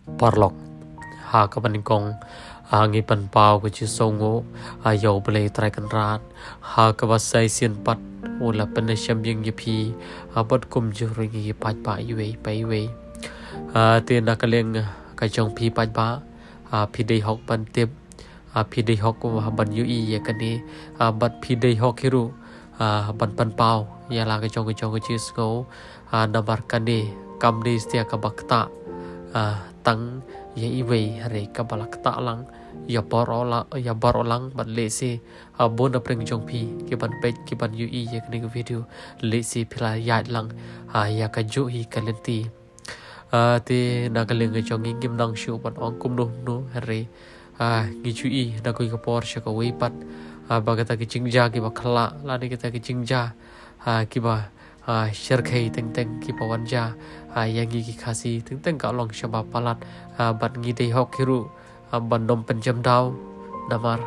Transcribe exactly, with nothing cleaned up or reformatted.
Paralok, ha kaba nyngkong, ha ngi pynpaw ka jingsngewnguh ha ïa U Blei Trai Kynrad ha kaba sa shisien pat u la pynshem ïing ïa phi, ha bad kumjuh ruh ïa ngi paidbah iwei pa iwei. Ha te na ka liang ka jong phi paidbah, ha phi dei hok ban tip, ha phi dei hok ban ïohi ïa kane, ha bad phi dei hok hi ruh ha ban pynpaw ïa la ka jong ka jong ka jingsngew, ha namar kane kam dei stia kaba ktah, ha tang ïa iwei, hynrei kaba la ktah lang ïa baroh la, ïa baroh lang. Bad lehse ha bun na pdeng jong phi ki ban peit, ki ban ïohi ïa kane ka video, lehse phi la ïaid lang ha ïa kajuh hi ka lynti. Ha te na ka liang ka jong ngi ngim nang shuh ban ong kumno kumno, hynrei ha ngi ju ïohi na kawei ka por sha kawei pat, ha ba kita ki jingjia kiba khyllah lane kita ki jingjia, ha kiba, ha shyrkhei teng teng kiba wan jia ha ïa ngi ki Khasi teng teng ka long shaba palat, ha bad ngi dei hok hi ruh ha ban ym pynjem daw namar